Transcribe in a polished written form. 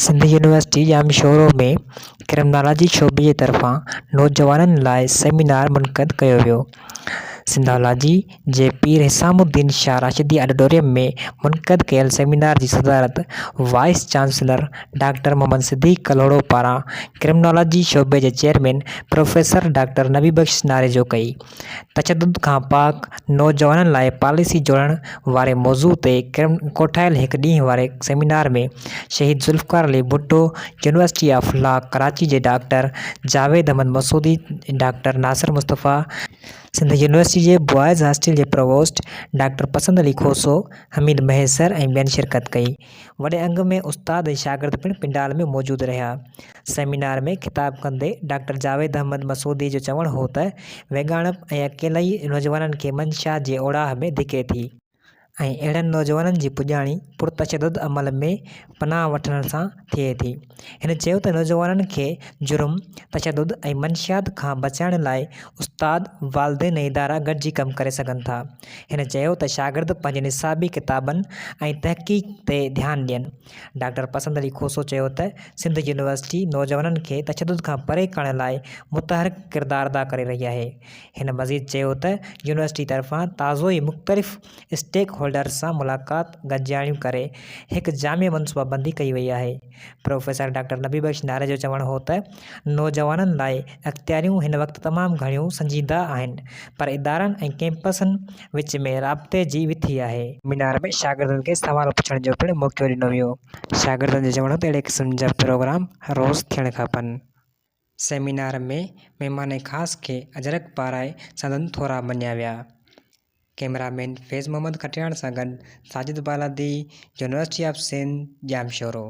Sindh university Jamshoro ۾ criminology شعبي جي طرفان نوجوانن لاء سيمينار منعقد ڪيو ويو. سنڌالاجي جي پير حسام الدين شاهه راشدي آڊيٽوريم ۾ منعقد ڪيل سيمينار جي صدارت vice chancellor doctor Muhammad Siddique Kalhoro پاران ڪرمنالاجي شعبي جي chairman professor doctor Nabi Bakhsh Narejo ڪئي. تشدد کان پاڪ نوجوانن لاء پاليسي جوڙڻ واري موضوع تي ڪوٺايل هڪ ڏينهن واري seminar ۾ Shaheed Zulfiqar Ali Bhutto university of law Karachi جي doctor Javed Ahmed Masoodi, doctor Nasir Mustafa, Sindh university جي بوائز هاسٽل جي provost doctor Pasand Ali Khoso, Hameed Mahesar ۽ ٻين شرڪت ڪئي. وڏي انگ ۾ استاد ۽ شاگرد پڻ پنڊال ۾ موجود رهيا. سيمينار ۾ خطاب ڪندي ڊاڪٽر جاويد احمد مسعودي جو چوڻ هو ته ويڳاڻپ ۽ اڪيلائي نوجوانن کي منشيات جي اوڙاهه ۾ ڌڪي ٿي ۽ اهڙن نوجوانن جي پڄاڻي پرتشدد عمل ۾ پناهه وٺڻ سان ٿئي ٿي. هن چيو ته نوجوانن کي جرم، تشدد ۽ منشيات کان بچائڻ لاء استاد، والدين ۽ ادارا گڏجي ڪم ڪري سگهن ٿا. هن چيو ته شاگرد پنهنجي نصابي ڪتابن ۽ تحقيق تي ڌيان ڏين. ڊاڪٽر پسند علي کوسو چيو ته سنڌ يونيورسٽي نوجوانن کي تشدد کان پري ڪرڻ لاء متحرڪ ڪردار ادا ڪري رهي آهي. هن مزيد چيو ته يونيورسٽي طرفان تازو ئي مختلف اسٽيڪ هولڊرز سان ملاقات گڏجاڻيون ڪري هڪ جامع منصوبابندي ڪئي وئي آهي. پروفيسر ڊاڪٽر نبي بخش ناري جو چوڻ هو ته نوجوانن لاء اختياريون هن وقت تمام گهڻيون سنجيده آهن پر ادارن ۽ ڪئمپسن وچ ۾ رابطي جي وٿي آهي. سيمينار ۾ شاگردن کي سوال پڇڻ جو پڻ موقعو ڏنو ويو. شاگردن جو چوڻ هو ته اهڙي قسم جا پروگرام روز ٿيڻ کپن. سيمينار ۾ مهمان خاص کي اجرڪ پارائي سندن ٿورا مڃيا ويا. ڪئميرا مين فيض محمد کٽياڻ سان گڏ Sajid Baladi, university of Sindh, Jamshoro.